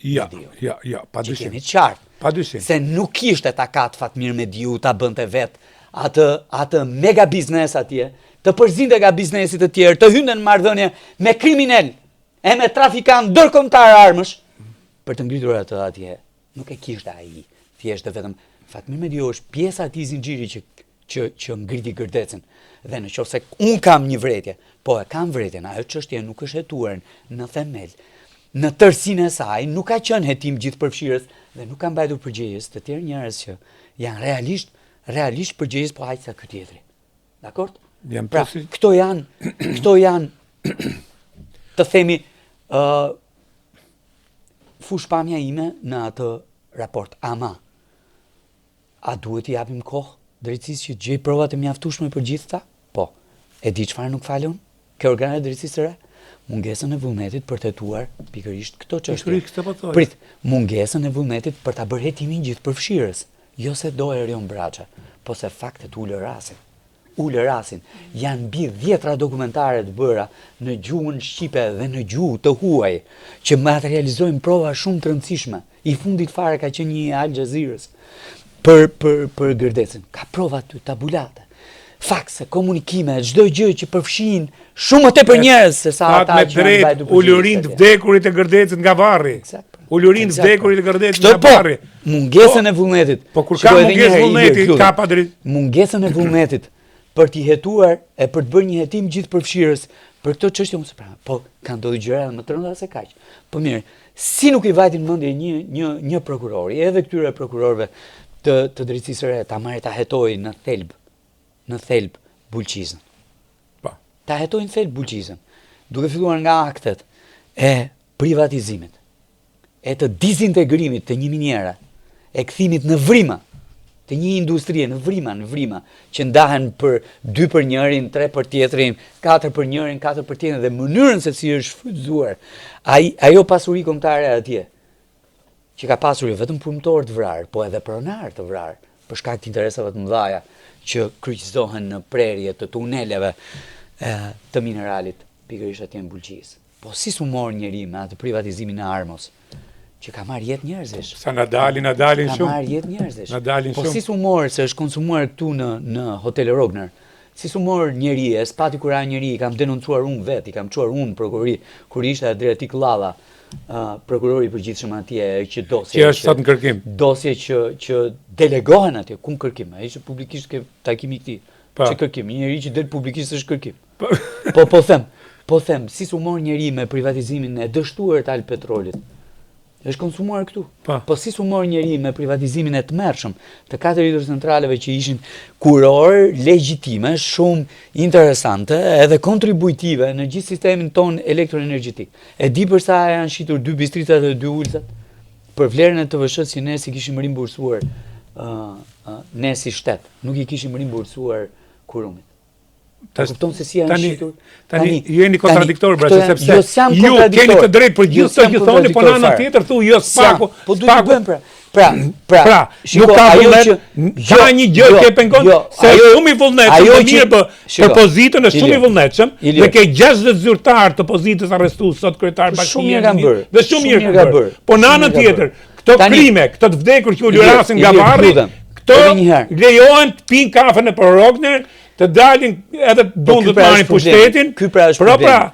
Ja, Mediu. ja, ja, pa Që dyshim. kemi të qartë. Pa dyshim. Se nuk kishte takat Fatmir Mediu ta bënte vet atë atë mega biznes atje, të përzinte nga biznesi të tjerë, të hynte në marrëdhënie me kriminal e me trafikant ndërkombëtar armësh për të ngritur atë atje. Nuk e kishte ai. Thjesht dhe vetëm Fatmir Mediu është pjesa e atij zinxhiri që që që ngriti Gërdecin. Dhe në qoftë se un kam një vërejtje, po e kam vërejtjen, ajo çështje nuk është hetuar në themel. Në tërësinë e saj nuk ka qenë hetim gjithëpërfshirës dhe nuk ka mbajtur përgjegjës të tjerë njerëz që janë realisht realisht përgjegjës po aq sa ky tjetri. Dakor? Jam Pra, plotësisht- këto janë këto janë të themi ë fushpamja ime në atë raport. Ama a duhet i japim kohë drejtësisë që të gjej provat e mjaftueshme për gjithë ta? Po. E di çfarë nuk falë unë? Kjo organe e drejtësisë së re? Mungesën e vullnetit për të hetuar pikërisht këto çështje. Pikërisht këtë po thoja. Prit, mungesën e vullnetit për ta bërë hetimin gjithëpërfshirës, jo se do Erion Braçe, po se faktet ulërasin. Ulërasin. Janë mbi dhjetra dokumentare të bëra në gjuhën shqipe dhe në gjuhë të huaj, që materializojnë prova shumë të rëndësishme. I fundit fare ka qenë një i Al Jazeera-s për për për Gërdecin. Ka prova aty, tabulate, fakse, komunikime, çdo gjë që përfshin shumë më tepër njerëz se sa Thatë ata me që janë drejt, mbajtur ulurin përgjegjës të atje. vdekurit e Gërdecit nga varri. Eksakt, pra. Ulurin të Eksakt, vdekurit e pra. Gërdecit Këtë nga po, varri. mungesën e vullnetit. Po kur Shiko, ka edhe një mungesë herë, Ilir, vullneti, lutem. ka padrejt. Mungesën e vullnetit për t'i hetuar e për të bërë një hetim gjithëpërfshirës për këto çështje unë pra, po kanë ndodhur gjëra edhe më të rënda se kaq. Po mirë, si nuk i vajti në mendje një një një prokurori, edhe këtyre prokurorëve të të drejtësisë së re ta marrë ta hetojë në thelb, në thelb Bulqizën. Po. Ta hetojnë thelb Bulqizën, duke filluar nga aktet e privatizimit, e të dizintegrimit të një miniere, e kthimit në vrima, të një industrie në vrima, në vrima, që ndahen për dy për njërin, tre për tjetrin, katër për njërin, katër për tjetrin dhe mënyrën se si është shfrytëzuar ai ajo pasuri kombëtare atje, që ka pasur jo vetëm punëtorë të vrarë, po edhe pronarë të vrarë, për shkak të interesave të mëdha që kryqëzohen në prerje të tuneleve e, të mineralit, pikërisht atje në Bulqizë. Po si s'u mor njeri me atë privatizimin e Armos, që ka marrë jetë njerëzish. Sa na dalin, na dalin Ka shumë. marrë jetë njerëzish. Na dalin po shumë. si s'u mor se është konsumuar këtu në në Hotel Rogner. Si s'u mor njeri, e s'pati kurajë njeri, i kam denoncuar unë vet, i kam çuar unë në prokurori kur ishte Adriatik Llalla, uh, prokurori i përgjithshëm atje që dosje Që është sot në kërkim. Dosje që që delegohen atje, ku në kërkim? Ai ishte publikisht ke takimi i këtij. Pa. Që kërkim, një njeri që del publikisht është kërkim. Po po them, po them, si s'u mor njeri me privatizimin e dështuar të Alpetrolit. Është konsumuar këtu. Pa. Po si s'u mor njeri me privatizimin e tmerrshëm të katër hidrocentraleve që ishin kuror legjitime, shumë interesante edhe kontributive në gjithë sistemin ton elektroenergjetik. E di për sa janë shitur dy bistricat dhe dy ulzat për vlerën e TVSH-s që ne si kishim rimbursuar ë uh, ne si shtet, nuk i kishim rimbursuar kurumit. Tash- kupton se si janë tani, shitur? Tani, Tani- ju jeni kontradiktor tani, braçe këto janë- sepse jo, s'jam ju keni kontradiktor. të drejtë për Jo, gjithë s'jam këto që thoni, po në anën kontradiktor tjetër thu jo S'jam, spaku. Po duhet të spaku bëjmë pra. Pra, pra, Pra, shiko, nuk ka ajo vullnet, që- ka jo, një gjë jo, që e pengon, jo, se ajo- është shumë i vullnetshëm, ajo po që- mirë për shiko, për pozitën është shumë i Ilir, vullnetshëm Ilir. dhe ke 60 zyrtar të pozitës arrestuar sot kryetar Po bashkie. shumë mirë kanë bërë, Dhe shumë mirë kanë bërë. Po në shumë anën mirë kanë tjetër, bërë. këto Tani- krime, këto të vdekur që u Ilir, lërasin nga Ilir, varri, lutem, këto edhe një herë. lejohen të pinë kafe në Rogner, të dalin edhe Po duan ky të pra marrin është problemi, pushtetin. Ky pra është Pra, problemi. pra,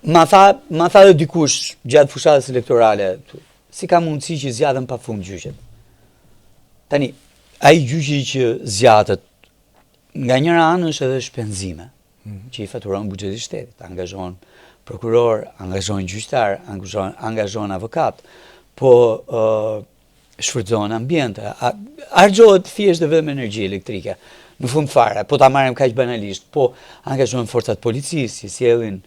Ma tha, ma tha dhe dikush gjatë fushatës elektorale, tu, si ka mundësi që zgjatën pa fund gjyqet. Tani, ai gjyqi që zgjatet nga njëra anë është edhe shpenzime që i faturon buxheti i shtetit, angazhohen prokuror, angazhohen gjyqtar, angazhohen angazhohen avokat, po ë shfrytëzohen ambiente, a- harxhohet thjesht dhe vetëm energji elektrike. Në fund fare, po ta marrim kaq banalisht, po angazhohen forcat policisë që sjellin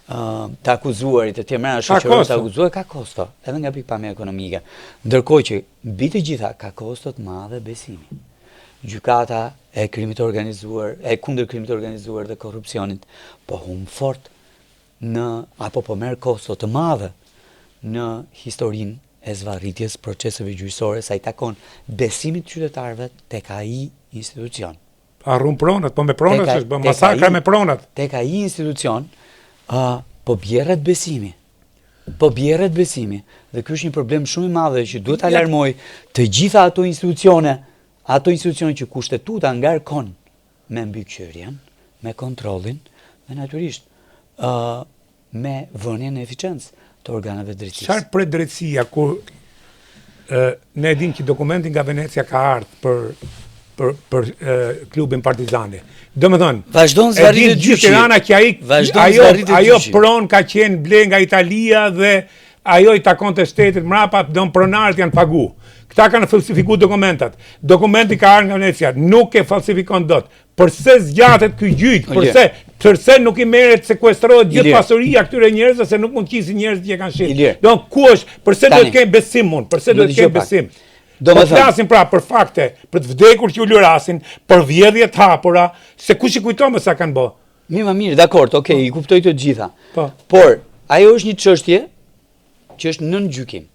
ë të akuzuarit e tjerë, Ka shoqërojnë të kosto. akuzuar ka kosto, edhe nga pikpamja ekonomike. Ndërkohë që mbi të gjitha ka kosto të madhe besimi. Gjykata e krimit të organizuar, e kundër krimit të organizuar dhe korrupsionit po humb fort në apo po merr kosto të madhe në historinë e zvarritjes proceseve gjyqësore sa i takon besimit të qytetarëve tek ai institucion. Harrun pronat, po me pronat Tek ai- është bë tek masakra ai- me pronat. Tek ai institucion, ë po bjerret besimi. Po bjerret besimi dhe ky është një problem shumë i madh që duhet të alarmojë të gjitha ato institucione, ato institucione që kushtetuta ngarkon me mbikëqyrjen, me kontrollin dhe natyrisht ë uh, me vënien në eficiencë të organeve të drejtësisë. Çfarë pret drejtësia kur ë ne e dimë që dokumenti nga Venecia ka ardhur për për për e, klubin Partizani. Domethënë, vazhdon zvarritet gjyqi. Tirana që ai ajo ajo pronë ka qenë ble nga Italia dhe ajo i takonte shtetit mrapa, don pronarët janë pagu. Këta kanë falsifiku dokumentat. Dokumenti ka ardhur nga Venecia, nuk e falsifikon dot. Përse zgjatet ky gjyq? Përse përse nuk i merret sekuestrohet gjithë pasuria këtyre njerëzve se nuk mund të qisin njerëzit që e kanë shit. Do ku është? Përse duhet të kem besim unë? Përse duhet të kem besim? Do të flasim pra për fakte, për të vdekur që ulërasin, për vjedhje të hapura, se kush i kujton më sa kanë bë. Mirë, më mirë, dakord, okay, i kuptoj të gjitha. Po. Por ajo është një çështje që është nën gjykim.